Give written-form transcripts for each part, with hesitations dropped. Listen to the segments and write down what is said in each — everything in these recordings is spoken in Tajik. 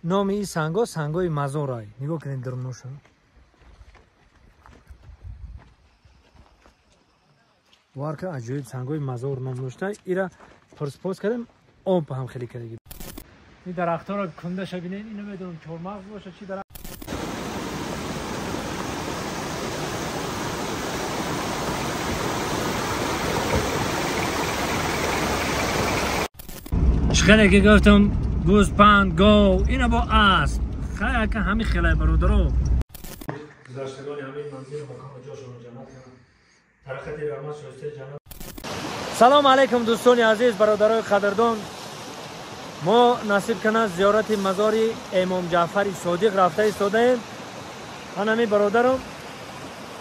Номи ин санго сангои мазорай. Нигоҳ кунед даруноша. Варка аҷоиб сангои мазор ном дошта. Ира пурспос кардем, об ҳам хеле кардаги. Ин дарахтҳоро кундаша бинед, ин намедонам чормағз боша чи дарахт. Хеле ки гуфтам гӯспанд, гов, ина бо асп. Хай ака ҳами хелай бародаро. Гузаштагони ҳамин манзил макону ҷошонро ҷаннат кунанд. Тараққати раҳмат шоистаи ҷаннат. Салом алайкум дӯстони азиз, бародарои қадрдон. Мо насиб кунад зиёрати мазори Имом Ҷаъфари Содиқ рафта истодаем. Ман ҳамин бародарам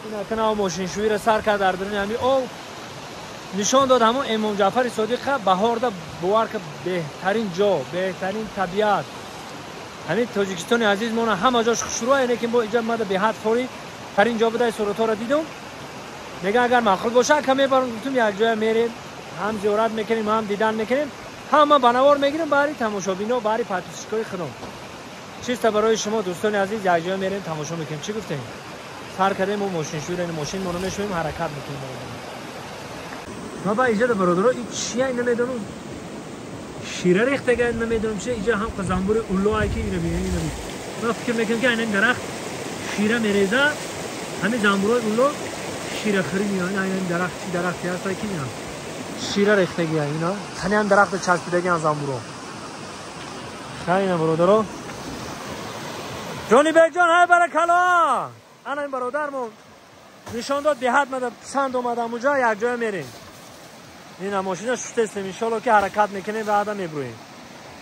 ин акна мошиншӯиро сар кард дар даруни ҳамин об. Нишон дод ҳамон Имом Ҷаъфари Содиқа баҳорда бовар ки беҳтарин ҷо, беҳтарин табиат. Ҳамин Тоҷикистони азиз мона ҳама ҷош хушрӯ, лекин бо иҷа мада беҳад фори тарин ҷо будай суратҳоро дидум. Мега агар маъқул боша ака мебарам, гуфтум як ҷоя мерем, ҳам зиёрат мекунем, ҳам дидан мекунем, ҳама ба навор мегирем баҳри тамошобино, баҳри подписчикои худом. Чиста барои шумо дӯстони азиз як ҷоя мерем тамошо мекунем. Чӣ гуфтем? Сар кардем мо мошиншӯиро, мошинмоно мешӯем, ҳаракат мекунем. Ма ба иҷа да бародаро ин чия намедонам. Шира рехтага намедонам чи иҷа ҳам замбури улло ай ки ина бинед, ина бинед. Ма фикр мекунам ки айнан дарахт шира мереза, ҳамин замбурои улло ширахӯрӣ меоянд. Айнан дарахт чи дарахте ҳаст ай ки ина шира рехтагия ина. Тани ҳам дарахта часпидагиан замбуро. Хай ина бародаро. Ҷонибекҷон, ҳай баракалло. Ана ин бародармон нишон дод, беҳад мада писанд омадам уҷа, як ҷоя мерем. Ина мошина шуштестем, иншолло ки ҳаракат мекунем, баъда мебурем.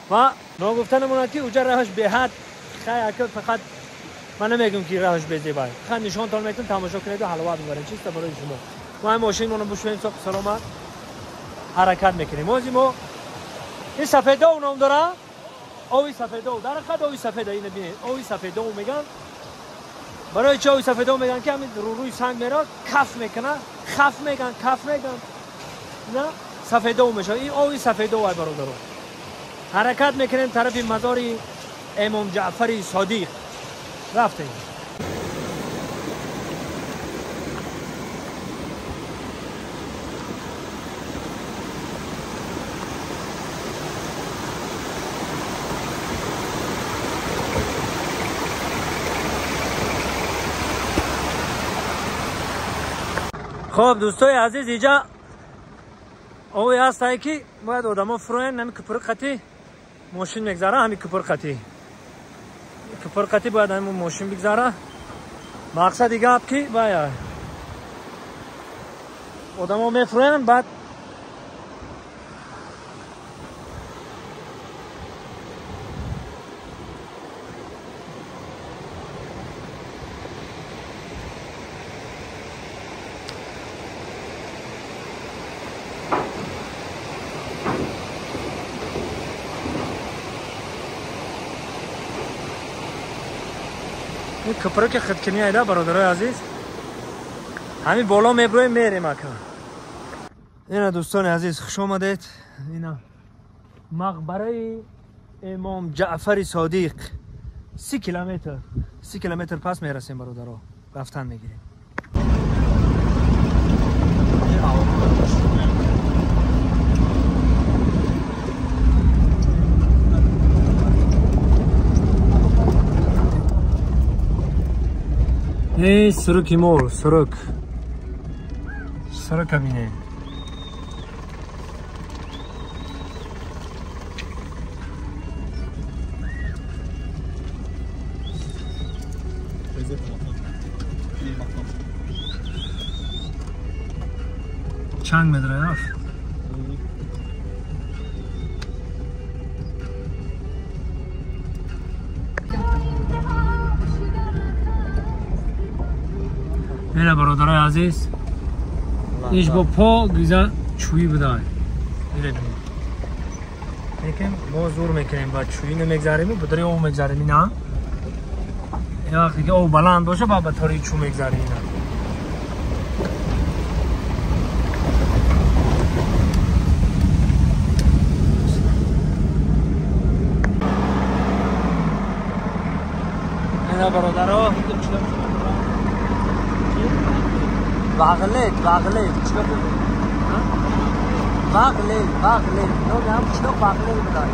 Ва ногуфта намонад ки уҷа раҳаш беҳад хай ака фақат ман намегӯм ки раҳаш безебай. Фақат нишонтон мекунем, тамошо кунед ва ҳаловат бибаред. Чиста барои шумо. Мо ҳам мошинмонро бушӯем, соқ саломат ҳаракат мекунем. Ози мо ин сафедов ном дора? Ови сафедов. Дар ҳақиқат ови сафеда, ина бинед. Ови сафедов меган. Барои чи ови сафедов меган ки ҳамин рӯи санг мерад, каф мекунад, хаф меган, каф меган. На сафедов мешавад. Ин ови сафедов ай бародаро. Ҳаракат мекунем тарафи мазори Имом Ҷаъфари Содиқ. Рафтем. Хоб дӯстои азиз, иҷа ови ҳастае ки бояд одамо фуроянд, ҳамин купурқати мошин мегзара, ҳамин купурқати. Купурқати бояд ҳамин мошин бигзара. Мақсади гап ки бая одамо мефуроянд, баъд купраки хиткини айда бародарои азиз. Ҳамин боло меброем, мерем ака. Ина дӯстони азиз, хуш омадед. Ина мақбараи Имом Ҷаъфари Содиқ. 30 километр, 30 километр пас мерасем бародаро. Рафтан мегирем. Эй, суруки мол, сурук. Сурука бинед. Чанд метр рафт? Ина бародарои азиз, иш бо по гиза чӯӣ будай. Ина бинед. Лекин мо зур мекунем, ба чӯӣ намегзарем, ба дари об мегзарем. Ина вақте ки об баланд боша, ба тори чӯ мегзарем. Ина اینا برادرها باغلیت باغلیت چیکار باغلیت باغلیت نو هم چیکار باغلیت بدای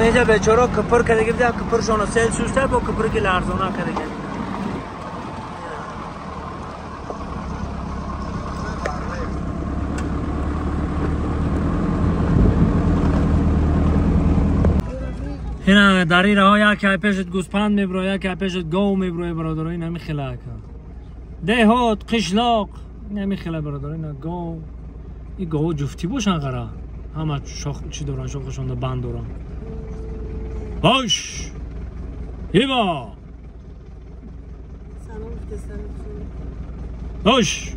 اینجا بیچاره کپر کرده گفت کپرشون سیل شوشته با کپر که لرزانه کرده گفت اینا در این راه یکی پیشت گوسپند میبره یکی پیشت گاو میبره برادر این همی خلا کرد دهات قشلاق این همی خلا برادر اینا گاو این گاو جفتی باشن قرار همه شاخ چی دارن شاخشون دا بند دارن باش هیوا باش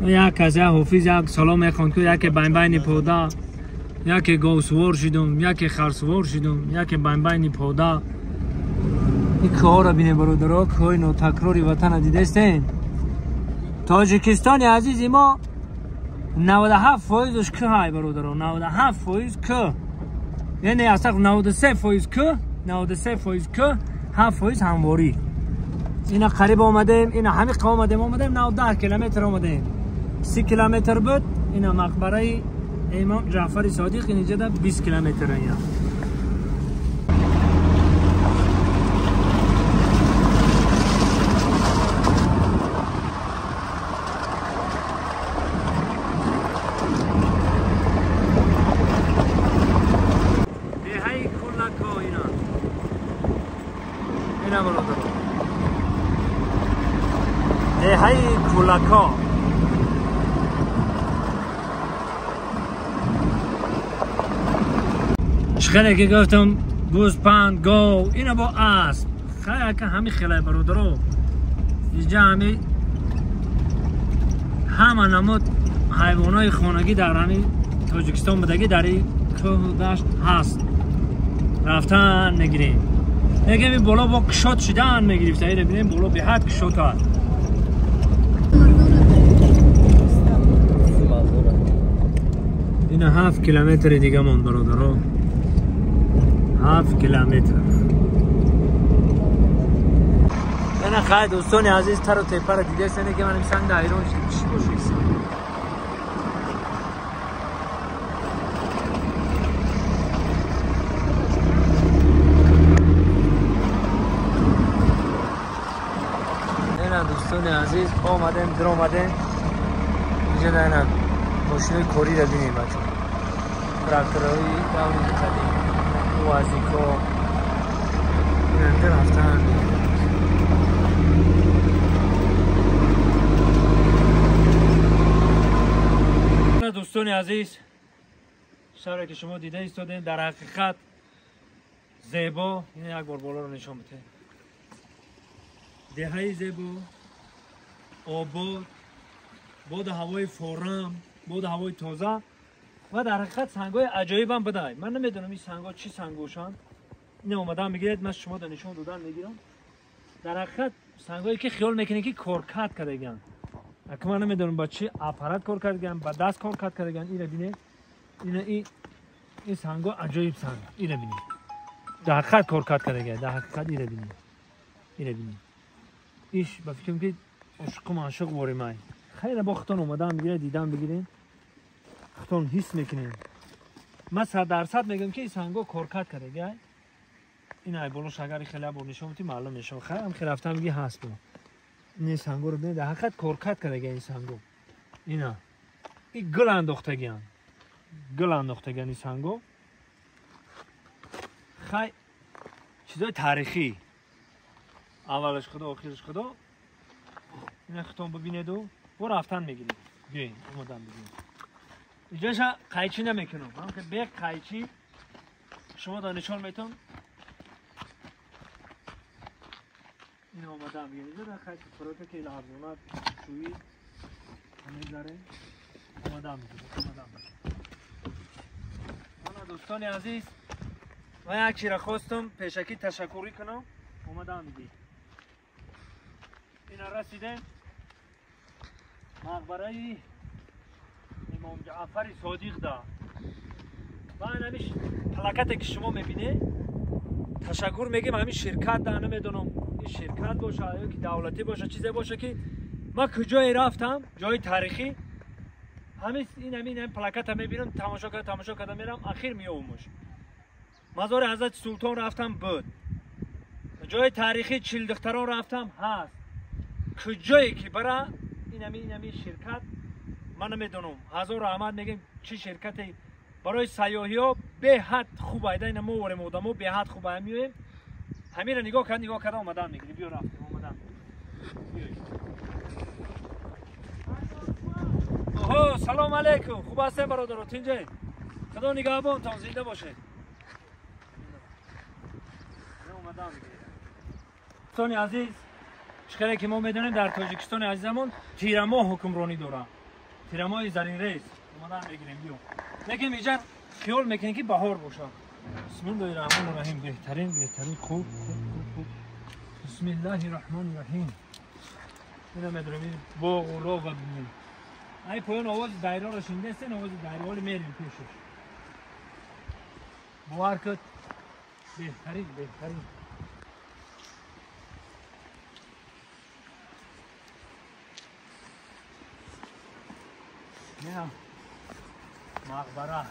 یک از یک حافظ یک سلام میخوند که یکی بین بین پودا یکی گاو سوار شدم یکی خر سوار شدم یکی بین بین پودا این کوه را بینه برادرها کوه نوتکراری وطن دیدستین تاجیکستان عزیز ما 97 فایزش که های برادرها 97 فایز که یعنی اصلا 93 فایز که 93 فایز که 7 فایز همواری اینا قریب آمدیم اینا همین آمدیم آمدیم 90 کیلومتر آمدیم 30 کیلومتر بود اینا مقبره امام جعفر صادق اینجا ده 20 کیلومتر اینا دهه کلکا اینا اینا برادر دهه کلکا خیلی که گفتم گوسپند گاو اینا با اسب خیلی که همین خیلی برادرو اینجا همین همه نمود حیوانای خانگی در همین تاجیکستان بودگی در این کوه دشت هست رفتن نگیریم نگیم این بالا با کشاد شدن میگرفت اینو ببینیم بالا به حد کشاد هست اینا 7 کیلومتر دیگه مون برادرو 7 کیلومتر اینا خیلی دوستان عزیز تر و تپه رو دیده سنه که من سنگ در ایران شد چی باشه اینا دوستان عزیز آمدیم در آمدیم اینجا اینا ماشین کاری رو بینیم بچه تراکتورهای دوری قدیم وازیکو اینجا رفتن دوستان عزیز شهری که شما دیده ایستادین در حقیقت زیبا این یک بار بالا رو نشان بده دهه زیبا آباد باد هوای فارم باد هوای تازه و در حقیقت سنگ‌های عجایب هم بده. من نمیدونم این سنگ‌ها چی سنگوشن. این اومدن میگیرید من شما در نشون دادن میگیرم. در حقیقت سنگ‌هایی که خیال میکنه که کارکرد کردن. اگه من نمیدونم با چه آپارات کار کردن، با دست کار کردن. اینو ببینید. اینا این سنگ‌ها عجایب سنگ. اینو ببینید. در حقیقت کارکرد کردن. در حقیقت اینو ببینید. اینو ببینید. ایش با فکرم که عشق معشوق وری مای. خیلی با خودتون اومدن میگیره دیدن بگیرین. خودتون حس میکنین. من 100% میگم که این سنگا کارکرد کرده. این ای بالا شگر خیلی بر نشون میدی معلوم میشه. خیلی هم خیلی رفتم میگی هست بود. این سنگا رو ببین در حقیقت کارکرد کرده این سنگا. اینا این گل انداختگیان. گل انداختگیان این سنگا. خیلی چیزای تاریخی. اولش خدا آخرش خدا. اینا خودتون ببینید و رفتن میگیرید. بیاین اومدن ببینید. اینجاش قیچی نمیکنم. هم که به قیچی شما دا نشان میتون. این اومدن بگیرید. اینجا در قیچی فروته که لرزونه شویی میذاره. اومدن بگیرید. اومدن بگیرید. حالا دوستان عزیز Ман як чиро хостам пешакӣ ташаккурӣ кунам, омадам диги. Ина расидем мақбараи имом Ҷаъфари Содиқ да. Ва ин ҳамин плакате ки шумо мебинед, ташаккур мегем ҳамин ширкат да, намедонам ин ширкат боша ё ки давлатӣ боша, чизе боша ки ман куҷое рафтам, ҷои таърихӣ, ҳамин ин ҳамин плаката мебинам, тамошо карда тамошо карда мерам, ахир меёвумуш. Мазори Ҳазрати Султон рафтам, буд. Ҷои таърихӣ Чилдухтарон рафтам, ҳаст. Куҷое ки бара ин ҳамин ширкат, ман намедонам, ҳазор раҳмат мегем, чӣ ширкате барои сайёҳиҳо беҳад хуб айда. Ина мо ворем одамо беҳад хуб ая меоем. Ҳамира нигоҳ кард, нигоҳ карда омадан мегирем. Биё рафтем, омадан. Оҳо, салом алейкум. Хуб ҳастем бародаро, тинҷе? Худо нигаҳбонтон, зинда бошед. Омадан мегирем. Дӯстони азиз, чӣ ки мо медонем дар Тоҷикистони азизамон тирамоҳ ҳукмронӣ дорад. Тирамоҳи заринрез. Омадан мегирем, биё. Лекин инҷа хиёл мекунем ки баҳор бошад. Бисмиллоҳи раҳмони раҳим. Беҳтарин, беҳтарин, хуб, хуб, хуб, хуб. Бисмиллоҳи раҳмони раҳим. Ина медонем боғу роға бинем. Ай поён овози дайроро шунидастен, овози дайро, ҳоли мерем пешаш. Бовар кун, беҳтарин, беҳтарин. Ина мақбара.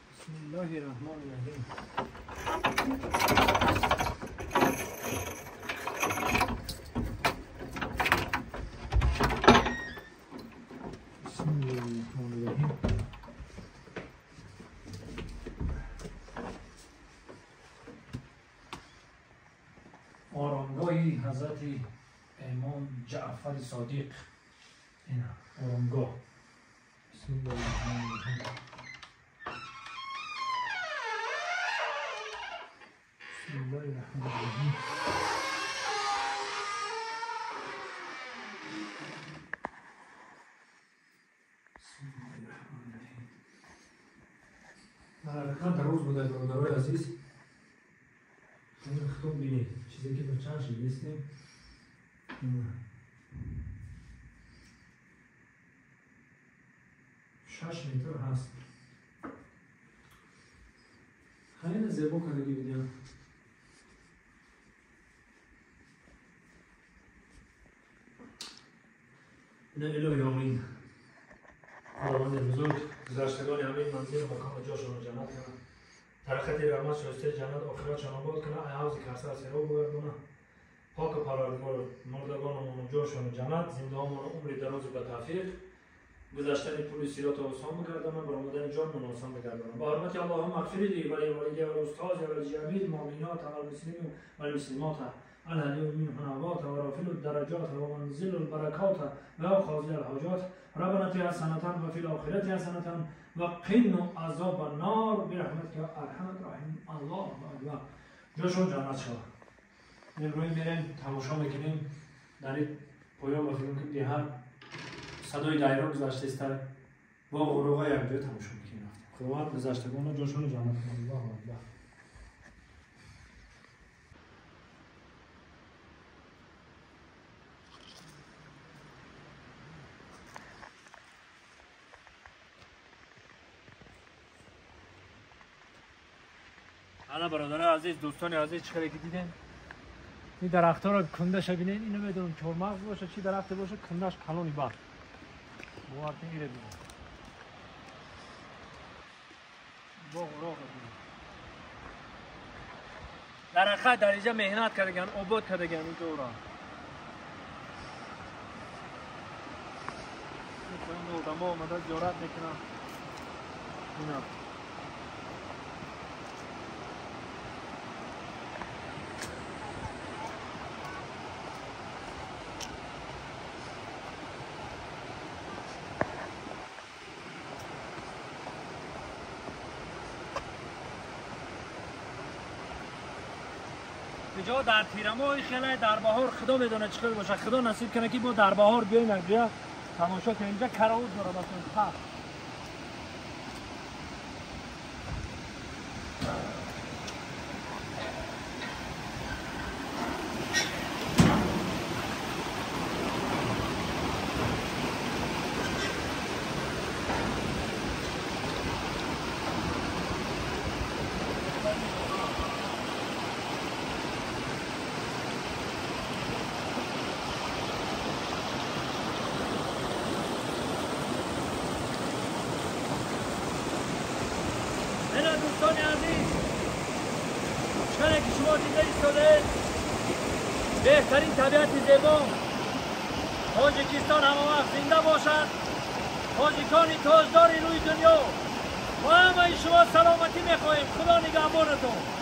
Бисмиллоҳи раҳмони раҳим. Бисмиллоҳи раҳмони раҳим. Оромгоҳи Ҳазрати имом Ҷаъфари Содиқ. Ина оромгоҳ. Бисмиллоҳи раҳмони раҳим. Бисмиллоҳи раҳмони раҳим. Бисмиллоҳи раҳмони раҳим. Дар ҳақиқат дароз буда, бародарои азиз. Худо бинед, чизе ки ба чашм дидем. 6 метр ҳаст. Хеле зебо кардагӣ бидем. Ина илоҳи омин. Худованди бузург гузаштагони ҳамин манзил макону ҷошонро ҷаннат кунад. Тараққати раҳмат шоистаи ҷаннат охиратшон обод кунад, ай ҳавзи кавсар сероб бигардонад. Поку парвардигор мурдагонамону ҷошону ҷаннат, зиндаҳомону умри дарозу ба тавфиқ, гузаштани пули сиротро осон бигардонад, баромадани ҷонмоно осон бигардонад. Ба ҳурмати Аллоҳумма агфир ли ва ли валидайя ва устози ва ли ҷамиил муъминота вал муслимин вал муслимота الهدي منه نوات ورافل الدرجات ومنزل البركات وقاضي الحاجات. ربنا اتنا حسنة وفي الآخرة حسنة وقنا عذاب النار برحمتك يا ارحم الراحمين. الله اکبر. جاشون جنت شد. امروز میریم تماشا میکنیم در این پایان با فیلم که دیهر صدای دایره گذشته است با غروغ یک جای تماشا میکنیم. خداوند گذشتگان جاشون جنت کنه. الله اکبر. حالا برادران عزیز، دوستان عزیز، چه که دیدین این درخت‌ها رو کندش ببینین، اینو میدونم چهارمغز باشه چی درخت باشه، کندش کلونی بار باور کنید میره بیرون. باغ راغ درخت در اینجا مهنت کردن، آباد کردن اینجا را. این آدم‌ها آمده زیارت میکنن. اینا Иҷо дар тирамоҳи хеле, дар баҳор худо медонад чӣ хел бошад. Худо насиб кунад ки мо дар баҳор биёем якҷоя тамошо кунем. Инҷа караут дорад бачаҳо. دوستان عزیز، چرا که شما دیده ایستاده بهترین طبیعت زیبا تاجیکستان همه وقت زنده باشد. تاجیکانی تاجدار روی دنیا، ما همه شما سلامتی میخواهیم. خدا نگهبانتون.